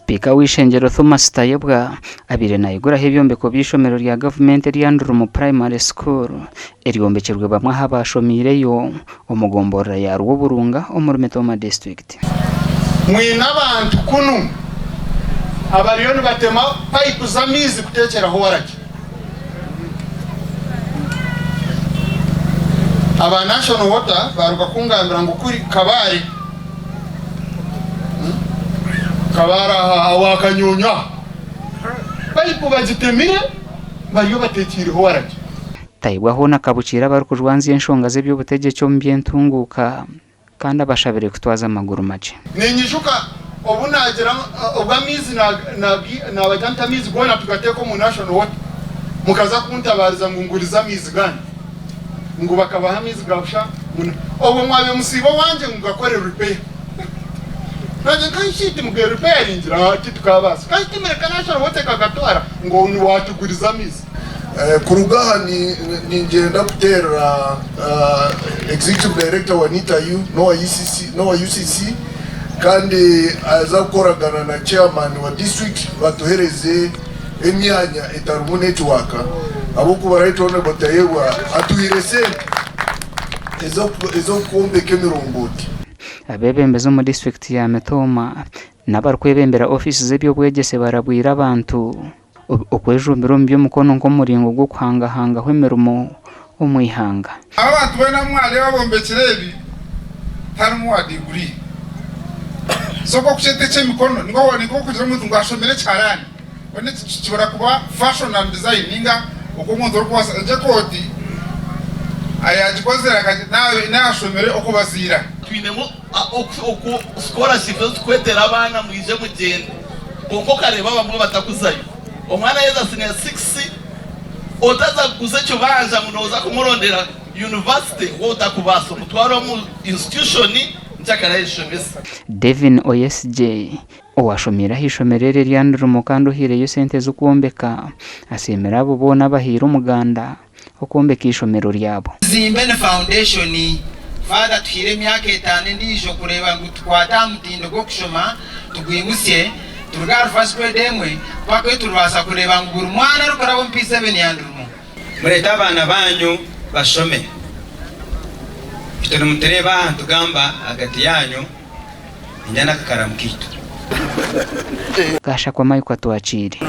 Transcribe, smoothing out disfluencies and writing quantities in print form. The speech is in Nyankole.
Sipiika w'eishengyero Thomas Tayebwa abaire nayiguraho ebyombeko by'eishomero rya gavumenti erya Ndurumu Primary School eryombekirwe bamwe aha baashomiireyo omu gomborora ya Rwoburunga omuri Mitooma disiturikiti. Mwine abantu kunu abariyo nibatema payipu z'amaizi kuteekyeraho waragi. Aba National Water baaruga kungambira ngu kuri Kabale, Kabale aha owa Kanyonyo aha, payipu bagitemire bariyo bateekiireho waragi. Tayebwa hoona akabukiira abarikujwanzya enshonga z'eby'obutegyeki omu by'entunguuka kandi abashabire kutwaza amaguru makye. Ninyijuka obu naagira obu amaizi naabagira nti amaizi goona tugateeke omu National Water mukaza kuntabaariza ngu ngurize amaizi gandi ngu bakabaha amaizi ga busha ngu obwo mwabaire musiiba owangye ngu ngakore repair nanye nka shi timuge repairingira haa titukabaasa kandi timureka National Water ekagatwara ngu waatuguriza amaizi. Kuruga aha ningyenda kuteerera Executive Director wa NITA-U n'owa UCC kandi aza kukoragana na Chairman wa district batuhereze emyanya etarimu netiwaaka ahabw'okuba Right Honourable Tayebwa atuhaire sente ez'okwombeka emirongooti. Abeebembezi omu disiturikiti ya Mitooma n'abarikwebembera ofiisi z'eby'obwegyese barabwire abantu. Okwejumbira omu by'emikono nk'omuringo gw'okuhangahangaho emirimo omu ihanga. Aba bantu boona abu mwareeba abombekire ebi tiharimu owa diguri. So nk'okukyeta eky'emikono ni nk'okugira omuntu ngu ashomire ekiharani. Mbwenu eki kishobora kuba fashion and design ninga oku omuntu orikubaasa egyo ekooti ayagikozire naaba ashomire okubaziira. Twinemu scholarship ezi tukwetera abaana mwije mugyende kwonka okareeba abamwe batakuzayo. Omwana yaheza senior six otaza kuguza ekibanja ngu noza kumurondera university waaba otakubaasa omutware omu institution nkyakare ayeshomese. Devin Oyesigye, owashomiire aha ishomero eri erya Ndurumo kandi ohaireyo sente z'okwombeka, asiimire abo boona abahaire omuganda. okwombeka eishomero ryabo. Tuzimbe ni foundation. Father atuhaire emyaka etaano endiijo kureeba ngu tukwate aha mutindo gw'okushoma tugwimutsye turuge ahari first grade emwe mpaka ahu turibaasa kureeba ngu buri mwana arikuraba omu P7 yandurimu. Mureete abaana baanyu bashome. Itwe nimutureeba aha nitugamba ahagati yaanyu niinyenda n'akakaramu kaitu. Gashakwa Mike Atwakiire.